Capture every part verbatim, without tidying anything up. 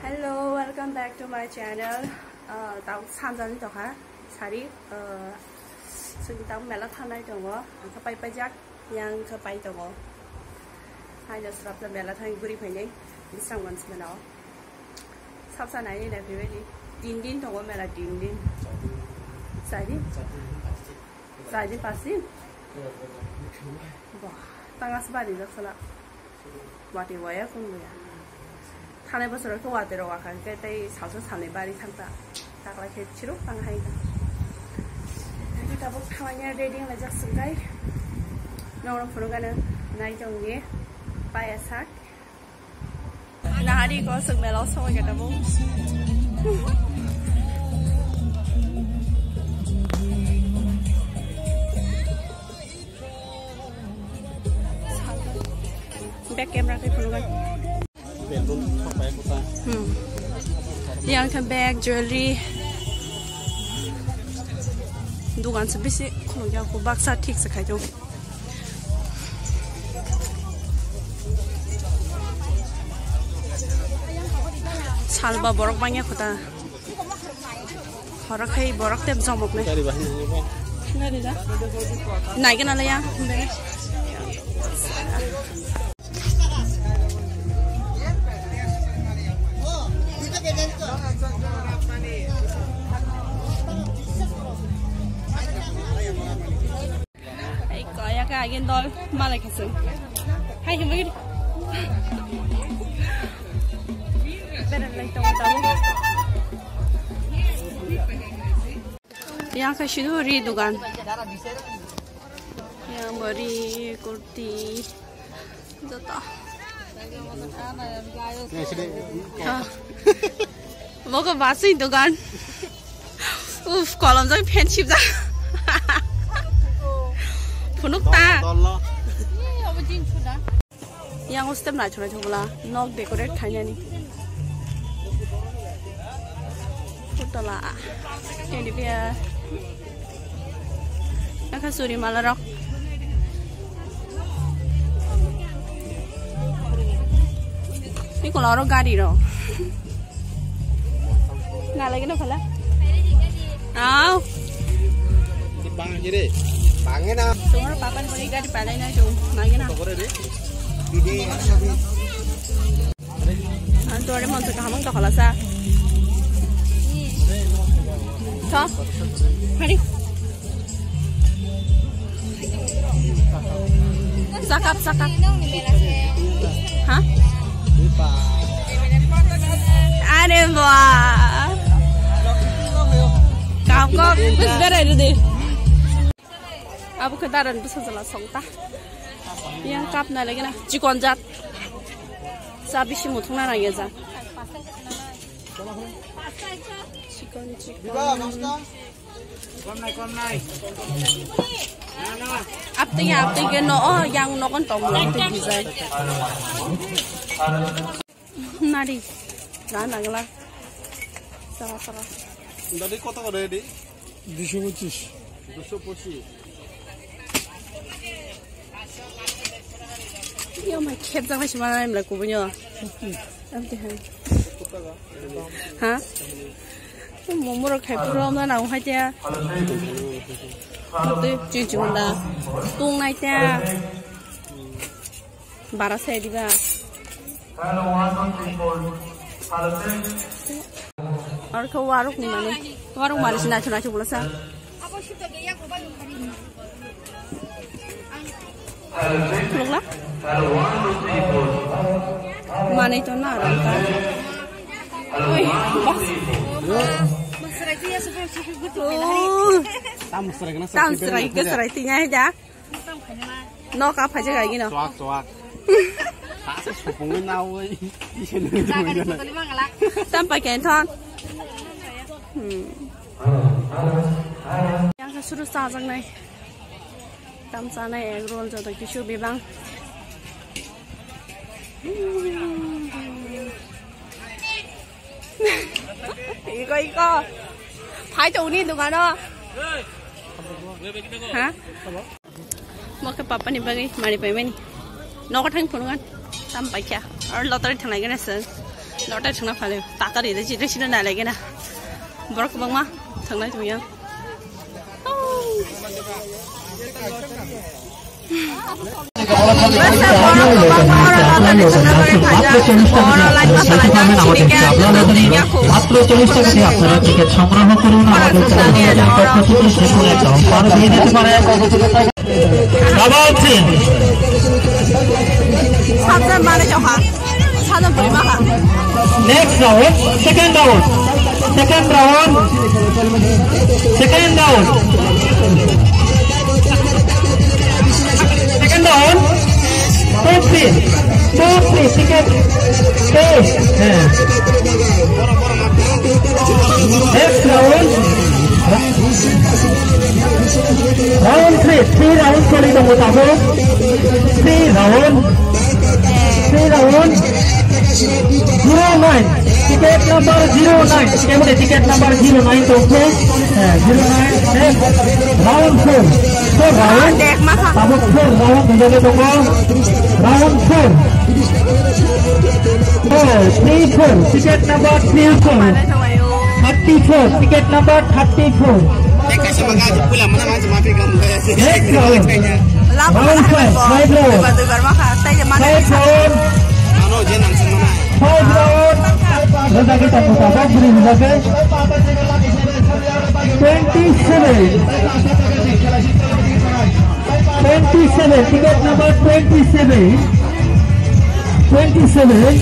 Hello, welcome back to my channel. Uh, tau sanjani tokha, sari, uh, sini tau mela thanai tongo, angkha pai paijak, yang kha pai tongo. Hai no srap na mela thang guri phainai, bisang mans mela o. Sap sa nai na phaibani, tin din tongo mela, tin din. Sari? Sari pasi? Wah, tangas bari jak sala. Wati waya kun waya. Thanai bosoro khe wati rok wakha khe tei salsa salni bari thangta. Taklai khe chiruk tang hai ta. Tabuk thamanya ready wnglaijak sungkai. Nongno phunukgano nai tongni paya sak. Nahari ko sung melo song kata bu. Back camera khe phunukgano. Hmm. Yang khe bag, jewelry. Dugan se bisi khuluk ya ko baksa thik se khai tong. Salba borok bangya kota. Horo khai borok tem jomok nai. Gari bahai nai ba? Gari da? Nai gana le ya. Ei, kaya ka agin dol, malai kasa. Hai, hai, hai. Beran lai tong tong. Yang kha sidu ri dugan. Yang bari kurti. Joto. Ha. Mogo basui dugan. Uf, kolom jai friendship da. Phunuk ta. Yang step nai chulai chubula. Nok decorate thainani. Putala. Teddy bear. Aka suri mala rok. Ni kola oro gari rok. Na lagi na phala. Au. Bang jere. Bang na. Tumar papan boli gari palai na tu. Lagi na. Ini. Ang tuwari monso kahamang to kalasa. To. Hari. Sakap, sakap. Ha? Are bua. Kam ko, bus berai deh. Abo khe daran bwsa jala song ta. Yang cup nai lagi na. Chikon jat. Sa bisi muthung na nang ya jat. Chikon, chikon. Apteng, apteng ke no, oh, yang no kon tong, apteng design. Nari, na nagla. Sara, sara. Dadi koto kore di? Duiso pochis. Duiso pochis. Yo, mai khep jang hai sima nai mla kubunyo. Amte hai. Ha? Momo rok khai pura ma nang hai tia. Tui chui chui manda. Tung nai tia. Bara sai diba. Aro khe warok ni mani, warok mani se naithok naithok bwlasa. Khulukla? Manwi to na rang ta. Oi, bas. Tam srai gana, tam srai gana, srai tinya da. Nok a phaijak agi no. Chuak, chuak. Asa supungwi nawi. Tam pai khe thon. Hmm. Yang suru chajaknai. Tam chanai egg roll joto kisu bebang. Iko, iko. Phai tongni dogano. Ha? Mo khe papa ni bagwi mari paimani. Nogo thang phunukgan. Tam paikha. Aro lottery thanglai gana se. Lotai thangna phale, takari de jide sino na lege na. Borok kwbangma thangnai tongya. মাত্র চল্লিশ টাকা দিয়ে আপনারা টিকিট সংগ্রহ করুন আমাদের চ্যানেলের পক্ষ থেকে, যে কোনো একটা অফার দিয়ে দিতে পারে। Double three. Sabjan mane jokha. Sabjan bui maha. Next round, second round. Second round. Second round. Second round. Two three. Two three. Ticket. Two. হ্যাঁ। Next round. Round three, three round choli tongo tabuk. Three round, three round. Zero nine, ticket number zero nine. Kemode ticket number zero nine tongkhe. Eh, zero nine, eh, round four. Four round. Tabuk four round hwnjagwi tongo. Round four. Four, three four, ticket number three four. Thirty-four, ticket number thirty-four. Next round. Round five, five round. Five round. Five round. Twenty-seven. Twenty-seven, ticket number twenty-seven. Twenty-seven.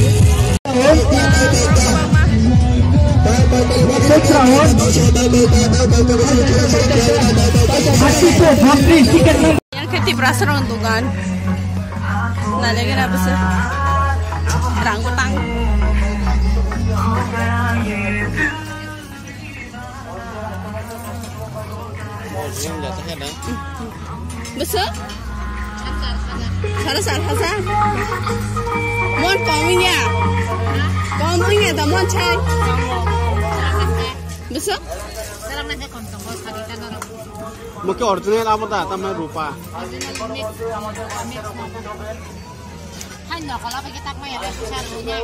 Six round. Thirty-four, thirty, ticket number. Yang khe Tiprasa rong dugan. Nalai gana bwswk. Rang bwtang. Bwswk? Sara sar hajar? Mon kom wngya? Kom wngya da mon chai? Bwswk? Mo khe original abo da, tamni rupa. Hai nokola bai khe tak maya le sar wngya.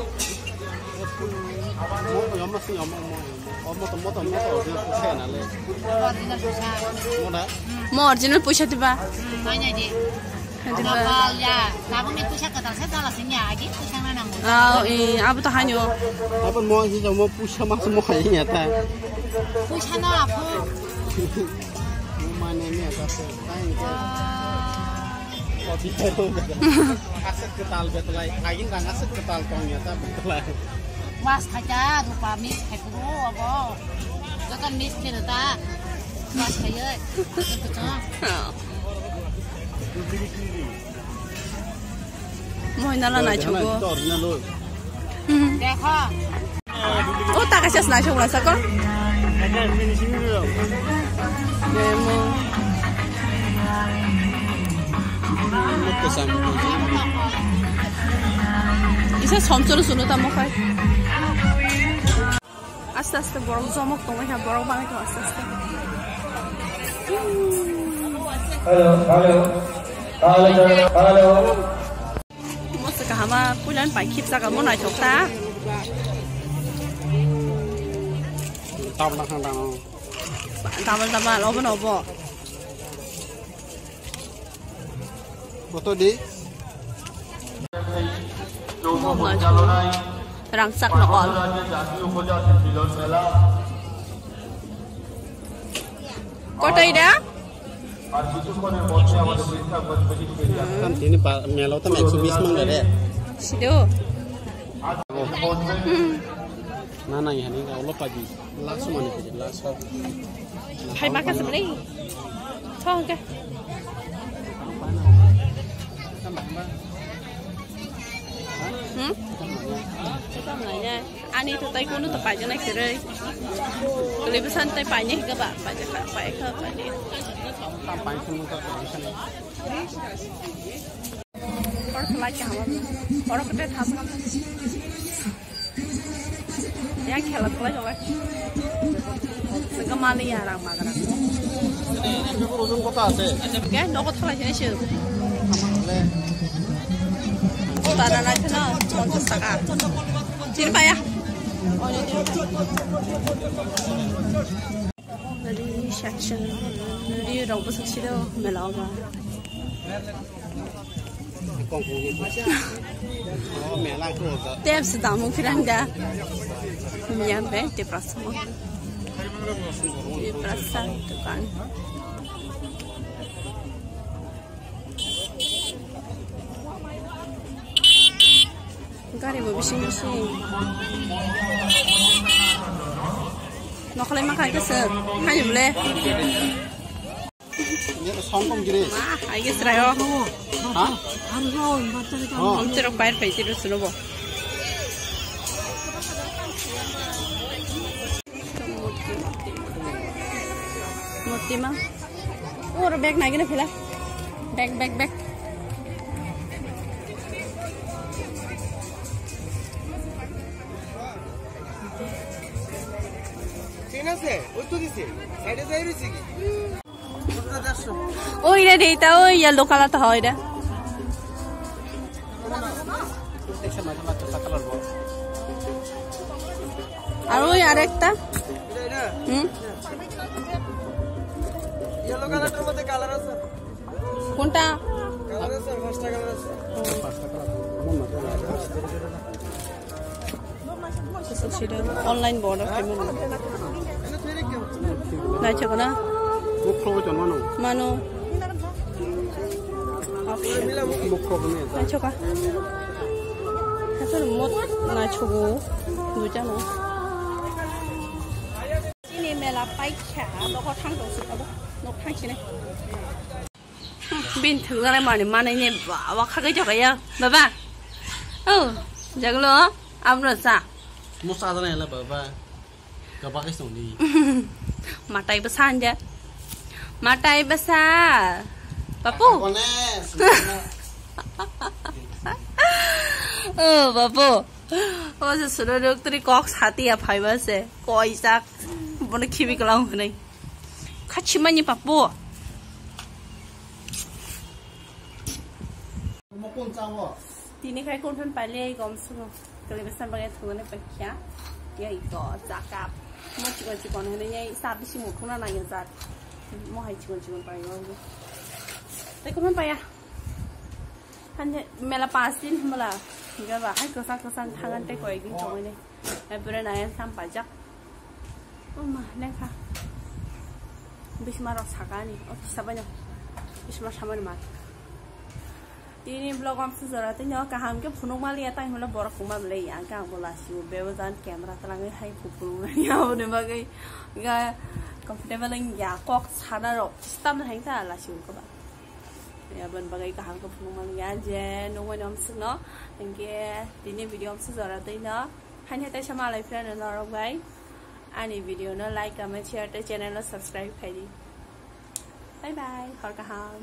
Mo, mo, mo, mo, mo, mo, mo, mo, mo, original puisa na le. Original puisa. Mo da? Mo original puisa tiba? Hmm, manya di. Tiba. Nokol ya, tabuk ni puisa kwtal se jala sing ya, agi puisa na nang. Oh, eh, abo to hanyo. Abo mo hi mo puisa mas mo khai ya ta. Puisa na apo. Mo mane ni ta se. Aswk kwtal betlai, agini rang aswk kwtal tongya ta betlai. Was khaita rupa mix khai phuru abo. Joto mix kheno ta. Was khaiye. Mohinala naithogo. Original oi. Hmm. Dekho. O ta kaisa snai sokla sako. Demo. Isa somchoro suno tamo khai. Aste aste borok jomok tongwi kha, borok bangwi kha aste aste. Hello, hello. Hello, hello. Mo se kahama puilan pai khip jaga mo naithok ta. Tabla khan dang. Tabla tabla obo no obo. Koto di? Rangchak no ol. Koto ida? Tam tini pa melo tam ekso bis mang re. Sido. Na nang hani ga ulo paji. Last money paji, last. Hai makan sebenarnya. Tho ke. Hmm? Ani to tai kono to paja na kere. Kele bisan tai paine ga ba paja ka pai ka paine. Or kelai ka hama. Or kete thas kam. Yang khela khela jole. Sega mali ya rang magra. Ojon kota ase? Ke nogo thalai sini sih. Kota na nai thana ponchas taka. Sini paya. Nadi section. Nadi rok bwswk sida mela oba. Tep se damu kirang da. Miyan be te prasmo. Te prasa dukan. Gari bo bising bising. Nokhalai ma khai khe se. Hai bole. Ini sound kong gini. Wah, hai khe srayo. Hah? Oh. Om terok pair pai tiru suno bo. Murti ma. Oro bag nai gini phela. Bag, bag, bag. ঠিক আছে, ওই তো দিছে, সাইডে যাই রয়েছে কি? ওই রে, রে, এটা ওই yellow colour টা হয় রে। আর ওই আরেকটা। এটা, এটা। হুম। Yellow colour টার মধ্যে colour আছে। কোনটা? Colour আছে, পাঁচটা colour আছে। Online bo order khaimani. Naithok na? Mukho bo tongmano. Mano. Mukho bo ne. Naithok ka? Hasan mot naithogo. Duita no. Chini mela paikha. Nokho thang tong si abo. Nok thang sinai. Bin thwknani mani manai ne ba, wa khagai jokaya, baba. Oh, jaglo, abro sa. Musa jana yala baba. Gabak is noni. Matai basa anja. Matai basa. Papu. Oh, papu. Oh, se suno ruk tri kok sati ya phai ba se. Koi sak. Bono khibi kalang hunai. Khachimani papu. Tini khai kunthun paile gom suno. Kali besan bagai thunane pakya. Ya ito jakap. Mo chikon chikon hene ya sa bisi mo khuna na ya jat. Mo hai chikon chikon pai yo. Te kunthun paya. Hande mela pas din mela. Gaba hai kosa kosa thangan te koi din chomoi ne. Ai pura na yan sam pajak. Oma, lengkha. Bisma rok sakani, o kisa bai no. Bisma samani ma. Tini vlog amsa jora tini o kaham ke phunuk mali ya tang himla borok phunuk mali ya kang bo lasi o bebo jan camera talangi hai phunuk mali ya o ne bagai ga comfortable ya kok sana rok stam hai ta lasi o ko ba. Ya bon bagai kaham ke phunuk mali ya je nungmani amsa no. Hingke tini video amsa jora tini o. Haini hatai sama alai friend norok bai. Ani video no like, comment, share tei channel no subscribe khai di. Bye bye, hor kaham.